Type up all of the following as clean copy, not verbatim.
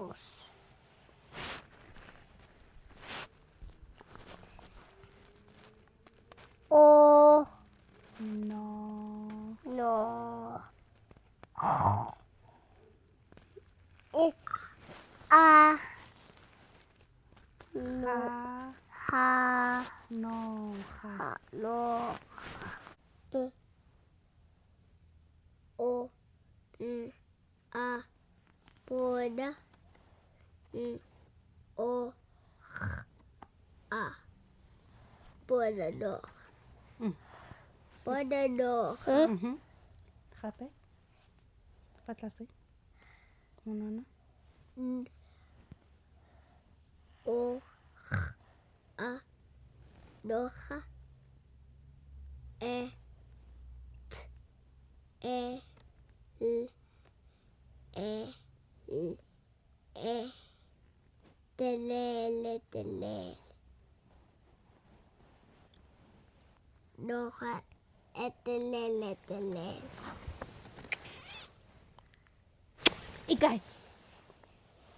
Mouse. O. No. No. E. A. Ga. Ha. Noga. Ha. No. P. O. N. A. Bona. N. O. G. A. Bona noga. Bona noga. Gape fa tlase monwana. N. O. G. A. Noga. E. T. E. L. E. L. E. Telele telele. Noga e telele telele. E kae?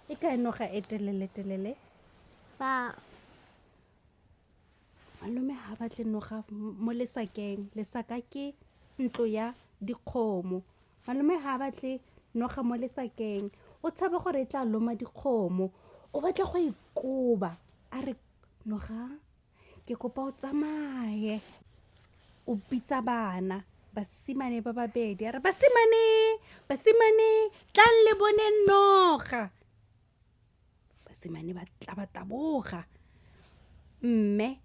E kae noga e telele telele? Fa. Malome ha batle noga mo lesakeng. Lesaka ke ntlo ya dikgomo. Malome ha batle noga mo lesakeng. O tshaba gore e tla loma dikgomo. O batla go ikoba. A re noga ke kopa o tsamaye. O bitsa bana basimane ba babedi a re basimane basimane tlang le bone noga. Basimane ba tla ba taboga. Mme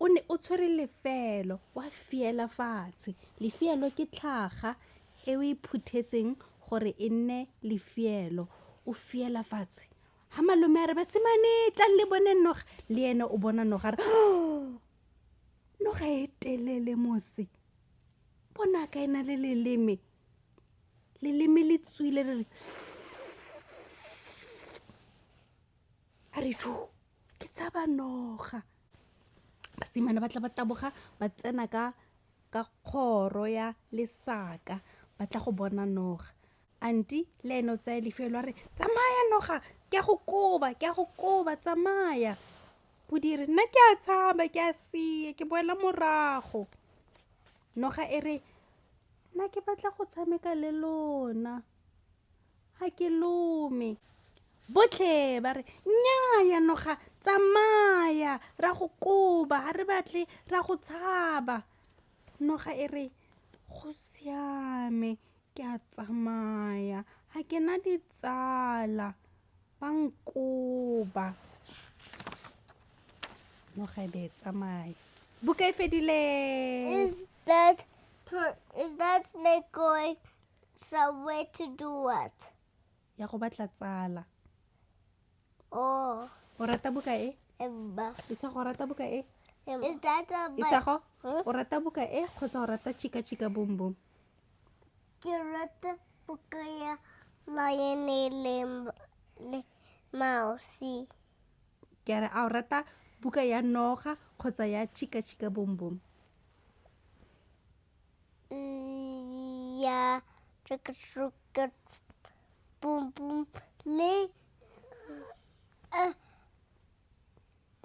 o ne o tshwere lefelo wa fiela fatshe. Lefielo ke tlhaga e o e phuthetseng gore e nne lefielo. O fiela fatshe. Ha malome a re basimane tlang le bone noga, le ene o bona noga a re noga e telele mose. Bona ka e na le leleme. Leleme le tswile le re a re jo ke tshaba noga. Basimane ba tla ba taboga ba tsena ka kgoro ya lesaka ba tla go bona noga. Anti le ene o tsaya lefelo a re tsamaya noga ke a go koba ke a go koba tsamaya. Podi e re nna ke a tshaba ke a sia ke boela morago. Noga e re nna ke batla go tshameka le lona ga ke lome. Botlhe ba re nnyaya noga tsamaya ra go koba ga re batle ra go tshaba. Noga e re go siame ke a tsamaya ga ke na ditsala ba nkoba. Noga e be e tsamaya. Buka e fedile. Is that snake going somewhere to do what? Ya go batla tsala. Oh. O rata buka e? Emma. Isago o rata buka e? Is that a Isago o rata buka e kgotsa o rata Chika Chika Boom Boom? Ke rata buka ya Lion le Mouse. Ke a re a o rata buka ya noga kgotsa ya Chika Chika Boom Boom? Ya Chika Chika Boom Boom le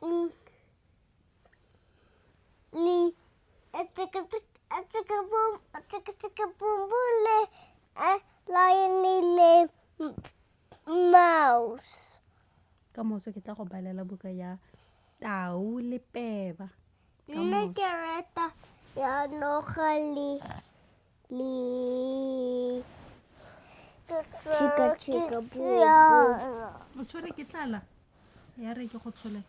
le Chika Chika Boom Chika Chika Boom Boom le Lion le Mouse. Ka moso ke tla go balela buka ya Tau le Peba. Nna ke rata ya noga le Chika Chika Boom Boom. O tshwere ke tlala? Ya re ke go tshole.